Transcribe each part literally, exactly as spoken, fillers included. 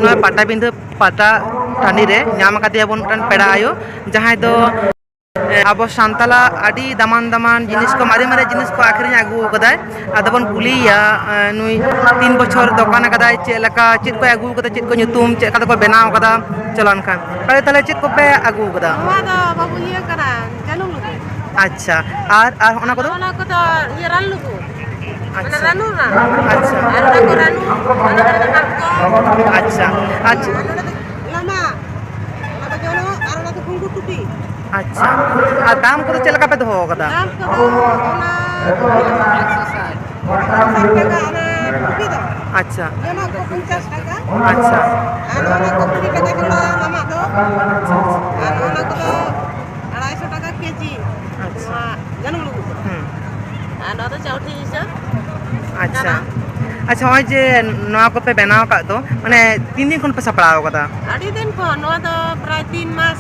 ᱱᱚᱣᱟ ᱯᱟᱴᱟᱵᱤᱸᱫᱷᱟᱹ ᱯᱟᱛᱟ ᱴᱟᱺᱰᱤ ᱨᱮ ᱧᱟᱢ ᱟᱠᱟᱫᱮᱭᱟ ᱵᱚᱱ ᱢᱤᱫᱴᱟᱝ ᱯᱮᱲᱟ ᱟᱭᱳ, ᱡᱟᱦᱟᱸᱭ ᱫᱚ, ᱮ, ᱟᱵᱚ ᱥᱟᱱᱛᱟᱞᱟᱜ ᱟᱹᱰᱤ ᱫᱟᱢᱟᱱ ᱫᱟᱢᱟᱱ ᱡᱤᱱᱤᱥ ᱠᱚ, ᱢᱟᱨᱮ ᱢᱟᱨᱮ ᱡᱤᱱᱤᱥ ᱠᱚ ᱟᱹᱠᱷᱨᱤᱧ ᱟᱹᱜᱩ ᱟᱠᱟᱫᱟᱭ᱾ ᱟᱫᱚ ᱵᱚᱱ ᱠᱩᱞᱤᱭᱮᱭᱟ, ᱮ, ᱱᱩᱭ ᱛᱤᱱ ᱵᱚᱪᱷᱚᱨ ᱫᱚᱠᱟᱱ ᱟᱠᱟᱫᱟᱭ, ᱪᱮᱫ ᱞᱮᱠᱟ, ᱪᱮᱫ ᱠᱚᱭ ᱟᱹᱜᱩ ᱟᱠᱟᱫᱟ, ᱪᱮᱫ ᱠᱚ ᱧᱩᱛᱩᱢ, ᱪᱮᱫ ᱞᱮᱠᱟ ᱛᱮᱠᱚ ᱵᱮᱱᱟᱣ ᱟᱠᱟᱫᱟ᱾ ᱪᱚᱞᱚ ᱮᱱᱠᱷᱟᱱ, ᱛᱟᱦᱞᱮ, ᱛᱟᱦᱞᱮ ᱪᱮᱫ ᱠᱚᱯᱮ ᱟᱹᱜᱩ ᱟᱠᱟᱫᱟ? ᱱᱚᱣᱟ ᱫᱚ ᱵᱟᱹᱵᱩ ᱤᱭᱟᱹ ᱠᱟᱱᱟ, ᱡᱟᱹᱱᱩᱢ ᱞᱩᱵᱩᱜ᱾ ᱟᱪᱪᱷᱟ, ᱟᱨ, ᱟᱨ ᱚᱱᱟ ᱠᱚᱫᱚ? ᱚᱱᱟ ᱠᱚᱫᱚ ᱤᱭᱟᱹ ᱨᱟᱱ ᱞᱩᱵᱩᱜ᱾ ᱢᱟᱱᱮ ᱟᱪᱪᱷᱟ᱾ ᱨᱟᱱᱩ ᱨᱟᱱ᱾ ᱟᱪᱪᱷᱟ᱾ ᱟᱨ ᱚᱱᱟ ᱠᱚ ᱨᱟᱱᱩ, ᱚᱱᱟ ᱠᱚᱨᱮ ᱫᱚ ᱢᱟᱛᱠᱚᱢ᱾ ᱟᱪᱪᱷᱟ, ᱟᱪᱪᱷᱟ᱾ ᱟᱨ ᱱᱚᱰᱮ ᱫᱚ ᱞᱟᱢᱟ, ᱚᱱᱟ ᱫᱚ ᱡᱚᱱᱚᱜ, ᱟᱨ ᱚᱱᱟ ᱫᱚ ᱜᱷᱩᱸᱜᱩ ᱴᱩᱯᱤ᱾ ᱟᱪᱪᱷᱟ, ᱟᱨ ᱫᱟᱢ ᱠᱚᱫᱚ ᱪᱮᱫ ᱞᱮᱠᱟ ᱯᱮ ᱫᱚᱦᱚ ᱟᱠᱟᱫᱟ? ᱫᱟᱢ ᱠᱚᱫᱚ ᱚᱱᱟ ᱮᱠᱥᱚ ᱥᱟᱴ᱾ ᱯᱚᱧᱪᱟᱥ ᱴᱟᱠᱟ ᱚᱱᱟ ᱴᱩᱯᱤ ᱫᱚ᱾ ᱟᱪᱪᱷᱟ᱾ ᱡᱚᱱᱚᱜ ᱠᱚ ᱯᱚᱧᱪᱟᱥ ᱴᱟᱠᱟ᱾ ᱟᱪᱪᱷᱟ᱾ ᱟᱨ ᱱᱚᱣᱟ ᱫᱚ ᱠᱩᱲᱤ ᱴᱟᱠᱟ ᱡᱚᱲᱟ ᱞᱟᱢᱟ ᱫᱚ᱾ ᱟᱪᱪᱷᱟ, ᱟᱪᱪᱷᱟ᱾ ᱟᱨ ᱱᱚᱣᱟ ᱠᱚᱫᱚ ᱟᱲᱟᱭᱥᱚ ᱴᱟᱠᱟ ᱠᱮᱡᱤ᱾ ᱟᱪᱪᱷᱟ᱾ ᱱᱚᱣᱟ ᱡᱟᱹᱱᱩᱢ ᱞᱩᱵᱩᱜ ᱫᱚ᱾ ᱦᱩᱸ᱾ ᱟᱨ ᱱᱚᱣᱟ ᱫᱚ ᱪᱟᱣᱴᱷᱤ ᱦᱤᱥᱟᱹᱵ᱾ ᱟᱪᱪᱷᱟ᱾ ᱠᱟᱱᱟ᱾ ᱟᱪᱪᱷᱟ, ᱱᱚᱜᱼᱚᱭ ᱡᱮ ᱱᱚᱣᱟ ᱠᱚᱯᱮ ᱵᱮᱱᱟᱣ ᱟᱠᱟᱫ ᱫᱚ, ᱢᱟᱱᱮ, ᱛᱤᱱ ᱫᱤᱱ ᱠᱷᱚᱱ ᱯᱮ ᱥᱟᱯᱲᱟᱣ ᱟᱠᱟᱫᱟ? ᱟᱹᱰᱤ ᱫᱤᱱ ᱠᱷᱚᱱ, ᱱᱚᱣᱟ ᱫᱚ ᱯᱨᱟᱭ ᱛᱤᱱ ᱢᱟᱥ,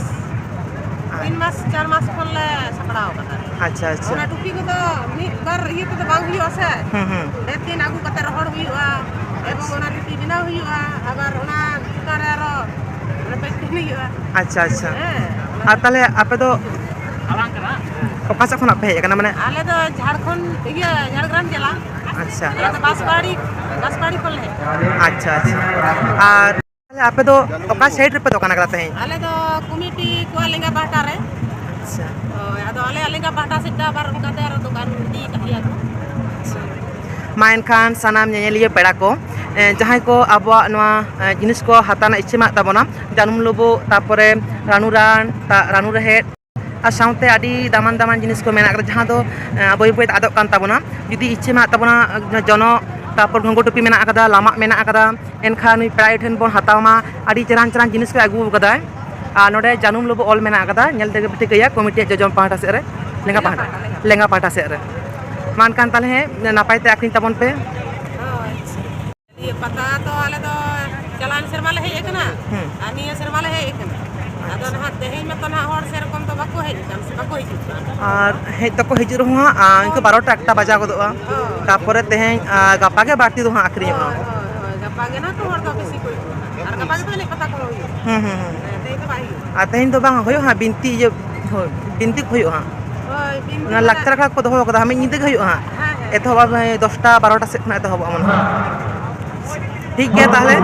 ᱟᱪᱪᱷᱟ᱾ ᱛᱤᱱ ᱢᱟᱥ, ᱪᱟᱨ ᱢᱟᱥ ᱠᱷᱚᱱ ᱞᱮ ᱥᱟᱯᱲᱟᱣ ᱟᱠᱟᱫᱟ᱾ ᱟᱪᱪᱷᱟ, ᱟᱪᱪᱷᱟ᱾ ᱚᱱᱟ ᱴᱩᱯᱤ ᱠᱚᱫᱚ ᱢᱤᱫ ᱵᱟᱨ ᱤᱭᱟᱹ ᱛᱮᱫᱚ ᱵᱟᱝ ᱦᱩᱭᱩᱜᱼᱟ ᱥᱮ᱾ ᱦᱩᱸ, ᱦᱩᱸ᱾ ᱰᱷᱮᱨ ᱫᱤᱱ ᱟᱹᱜᱩ ᱠᱟᱛᱮ ᱨᱚᱦᱚᱲ ᱦᱩᱭᱩᱜᱼᱟ, ᱮᱵᱚᱝ ᱟᱪᱪᱷᱟ᱾ ᱚᱱᱟ ᱴᱩᱯᱤ ᱵᱮᱱᱟᱣ ᱦᱩᱭᱩᱜᱼᱟ, ᱟᱵᱟᱨ ᱚᱱᱟ ᱪᱮᱛᱟᱱ ᱨᱮ ᱟᱨᱚ ᱚᱱᱟ ᱯᱮᱱᱴᱤᱝ ᱦᱩᱭᱩᱜᱼᱟ᱾ ᱟᱪᱪᱷᱟ, ᱟᱪᱪᱷᱟ᱾ ᱦᱮᱸ, ᱚᱱᱟ ᱟᱨ ᱛᱟᱦᱞᱮ ᱟᱯᱮ ᱫᱚ ᱚᱠᱟ ᱥᱮᱫ ᱠᱷᱚᱱᱟᱜ ᱯᱮ ᱦᱮᱡ ᱟᱠᱟᱱᱟ, ᱢᱟᱱᱮ? ᱟᱞᱮ ᱫᱚ ᱡᱷᱟᱲᱠᱷᱚᱸᱰ, ᱤᱭᱟᱹ, ᱡᱷᱟᱲᱜᱨᱟᱢ ᱡᱮᱞᱟ᱾ ᱟᱪᱪᱷᱟ᱾ ᱟᱞᱮ ᱫᱚ ᱵᱟᱸᱥᱵᱟᱲᱤ, ᱵᱟᱸᱥᱵᱟᱲᱤ ᱠᱷᱚᱱ ᱞᱮ ᱦᱮᱡ ᱟᱠᱟᱱᱟ᱾ ᱟᱪᱪᱷᱟ, ᱟᱪᱪᱷᱟ᱾ ᱟᱨ ᱛᱟᱦᱞᱮ ᱟᱯᱮ ᱫᱚ ᱚᱠᱟ ᱥᱟᱭᱤᱰ ᱨᱮᱯᱮ ᱫᱚᱠᱟᱱ ᱟᱠᱟᱫᱟ ᱛᱮᱦᱮᱧ? ᱟᱞᱮ ᱫᱚ ᱠᱚᱢᱤᱴᱤ ᱠᱚᱣᱟᱜ ᱞᱮᱸᱜᱟ ᱯᱟᱦᱴᱟ ᱨᱮ᱾ ᱟᱪᱪᱷᱟ᱾ ᱦᱳᱭ, ᱟᱫᱚ ᱟᱞᱮᱭᱟᱜ ᱞᱮᱸᱜᱟ ᱯᱟᱦᱴᱟ ᱥᱮᱫ ᱫᱚ ᱟᱵᱟᱨ ᱚᱱᱠᱟᱛᱮ ᱟᱨᱚ ᱫᱚᱠᱟᱱ ᱤᱫᱤ ᱟᱠᱟᱫ ᱜᱮᱭᱟ ᱠᱚ᱾ ᱟᱪᱪᱷᱟ᱾ ᱢᱟ ᱮᱱᱠᱷᱟᱱ ᱥᱟᱱᱟᱢ ᱧᱮᱧᱮᱞᱤᱭᱟᱹ ᱯᱮᱲᱟ ᱠᱚ, ᱮ, ᱡᱟᱦᱟᱸᱭ ᱠᱚ ᱟᱵᱚᱣᱟᱜ ᱱᱚᱣᱟ, ᱮ, ᱡᱤᱱᱤᱥ ᱠᱚ ᱦᱟᱛᱟᱣ ᱨᱮᱱᱟᱜ ᱤᱪᱪᱷᱟᱹ ᱢᱮᱱᱟᱜ ᱛᱟᱵᱚᱱᱟ, ᱡᱟᱹᱱᱩᱢ ᱞᱩᱵᱩᱜ, ᱛᱟᱨᱯᱚᱨᱮ ᱨᱟᱱᱩ ᱨᱟᱱ, ᱛᱟ-, ᱨᱟᱱᱩ ᱨᱮᱦᱮᱫ, ᱟᱨ ᱥᱟᱶᱛᱮ ᱟᱹᱰᱤ ᱫᱟᱢᱟᱱ ᱫᱟᱢᱟᱱ ᱡᱤᱱᱤᱥ ᱠᱚ ᱢᱮᱱᱟᱜ ᱟᱠᱟᱫᱟ, ᱡᱟᱦᱟᱸ ᱫᱚ, ᱮ, ᱵᱟᱹᱭ ᱵᱟᱹᱭ ᱛᱮ ᱟᱫᱚᱜ ᱠᱟᱱ ᱛᱟᱵᱚᱱᱟ᱾ ᱡᱩᱫᱤ ᱤᱪᱪᱷᱟᱹ ᱢᱮᱱᱟᱜ ᱛᱟᱵᱚᱱᱟ, ᱡᱚᱱᱚᱜ, ᱛᱟᱨᱯᱚᱨ ᱜᱷᱩᱸᱜᱩ ᱴᱩᱯᱤ ᱢᱮᱱᱟᱜ ᱟᱠᱟᱫᱟ, ᱞᱟᱢᱟᱜ ᱢᱮᱱᱟᱜ ᱟᱠᱟᱫᱟ, ᱮᱱᱠᱷᱟᱱ ᱱᱩᱭ ᱯᱮᱲᱟ ᱟᱭᱳ ᱴᱷᱮᱱ ᱵᱚᱱ ᱦᱟᱛᱟᱣ ᱢᱟ᱾ ᱟᱹᱰᱤ ᱪᱮᱦᱨᱟᱱ ᱪᱮᱦᱨᱟᱱ ᱡᱤᱱᱤᱥ ᱠᱚ ᱟᱹᱜᱩ ᱟᱠᱟᱫᱟᱭ᱾ ᱟᱨ ᱱᱚᱰᱮ ᱡᱟᱹᱱᱩᱢ ᱞᱩᱵᱩᱜ ᱚᱞ ᱢᱮᱱᱟᱜ ᱟᱠᱟᱫᱟ, ᱧᱮᱞ ᱛᱮᱜᱮ ᱯᱮ ᱴᱷᱤᱠᱟᱹᱭᱟ, ᱠᱚᱢᱤᱴᱤᱭᱟᱜ ᱡᱚᱡᱚᱢ ᱯᱟᱦᱴᱟ ᱥᱮᱫ ᱨᱮ, ᱞᱮᱸᱜᱟ ᱯᱟᱦᱴᱟ, ᱞᱮᱸᱜᱟ ᱯᱟᱦᱴᱟ ᱥᱮᱫ ᱨᱮ᱾ ᱢᱟ ᱮᱱᱠᱷᱟᱱ ᱛᱟᱦᱚᱞᱮ ᱦᱮᱸ, ᱱᱟᱯᱟᱭ ᱛᱮ ᱟᱹᱠᱷᱨᱤᱧ ᱛᱟᱵᱚᱱ ᱯᱮ᱾ ᱦᱳᱭ᱾ ᱤᱭᱟᱹ ᱯᱟᱛᱟ ᱫᱚ ᱟᱞᱮ ᱫᱚ ᱪᱟᱞᱟᱣᱮᱱ ᱥᱮᱨᱢᱟ ᱞᱮ ᱦᱮᱡ ᱟᱠᱟᱱᱟ, ᱦᱩᱸ᱾ ᱟᱨ ᱱᱤᱭᱟᱹ ᱥᱮᱨᱢᱟ ᱞᱮ ᱦᱮᱡ ᱟᱠᱟᱱᱟ᱾ ᱟᱫᱚ ᱟᱪᱪᱷᱟ᱾ ᱱᱟᱦᱟᱜ ᱛᱮᱦᱮᱧ ᱢᱟᱛᱚ ᱱᱟᱦᱟᱜ ᱦᱚᱲ ᱥᱮᱨᱚᱠᱚᱢ ᱫᱚ ᱵᱟᱠᱚ ᱦᱮᱡ ᱟᱠᱟᱱ ᱥᱮ ᱵᱟᱠᱚ ᱦᱤᱡᱩᱜ ᱠᱟᱱᱟ᱾ ᱟᱨ ᱦᱮᱡ ᱫᱚᱠᱚ ᱦᱤᱡᱩᱜ ᱨᱮᱦᱚᱸ ᱦᱟᱸᱜ, ᱟᱨ ᱤᱱᱠᱟᱹ ᱦᱚᱲ ᱵᱟᱨᱚᱴᱟ ᱮᱠᱴᱟ ᱵᱟᱡᱟᱣ ᱜᱚᱫᱚᱜᱼᱟ᱾ ᱦᱳᱭ᱾ ᱛᱟᱯᱚᱨᱮ ᱛᱮᱦᱮᱧ, ᱟᱨ ᱜᱟᱯᱟ ᱜᱮ ᱵᱟᱹᱲᱛᱤ ᱫᱚ ᱦᱟᱸᱜ ᱟᱹᱠᱷᱨᱤᱧᱚᱜᱼᱟ᱾ ᱦᱳᱭ, ᱦᱳᱭ, ᱦᱳᱭ, ᱜᱟᱯᱟ ᱜᱮ ᱱᱟᱦᱟᱜ ᱛᱚ ᱦᱚᱲ ᱫᱚ ᱵᱮᱥᱤ ᱠᱚ ᱦᱤᱡᱩᱜᱼᱟ᱾ ᱟᱨ ᱜᱟᱯᱟ ᱜᱮᱛᱚ ᱮᱱᱮᱡ ᱯᱟᱛᱟ ᱠᱚ ᱦᱩᱭᱩᱜᱼᱟ᱾ ᱦᱩᱸ, ᱦᱩᱸ, ᱦᱩᱸ᱾ ᱦᱮᱸ, ᱛᱮᱦᱮᱧ ᱫᱚ ᱵᱟᱝ ᱦᱩᱭᱩᱜᱼᱟ ᱦᱟᱸᱜ, ᱵᱤᱱᱛᱤ ᱤᱭᱟᱹ, ᱦᱳᱭ, ᱵᱤᱱᱛᱤ ᱠᱚ ᱦᱩᱭᱩᱜᱼᱟ ᱦᱟᱸᱜ᱾ ᱦᱳᱭ, ᱵᱤᱱᱛᱤ ᱚᱱᱟ ᱠᱚ ᱞᱟᱠᱪᱟᱨ ᱟᱠᱷᱲᱟ ᱠᱚ ᱫᱚᱦᱚ ᱠᱟᱫᱟ, ᱢᱤᱫ ᱧᱤᱫᱟᱹ ᱜᱮ ᱦᱩᱭᱩᱜᱼᱟ ᱦᱟᱸᱜ᱾ ᱦᱮᱸ, ᱦᱮᱸ᱾ ᱮᱛᱚᱦᱚᱵᱟ ᱫᱚᱥᱴᱟ ᱵᱟᱨᱚᱴᱟ ᱥᱮᱫ ᱠᱷᱚᱱᱟᱜ ᱮᱛᱚᱦᱚᱵᱚᱜᱼᱟ ᱢᱚᱱᱮ ᱦᱚᱭ᱾ ᱴᱷᱤᱠ ᱜᱮᱭᱟ ᱛᱟᱦᱚᱞᱮ᱾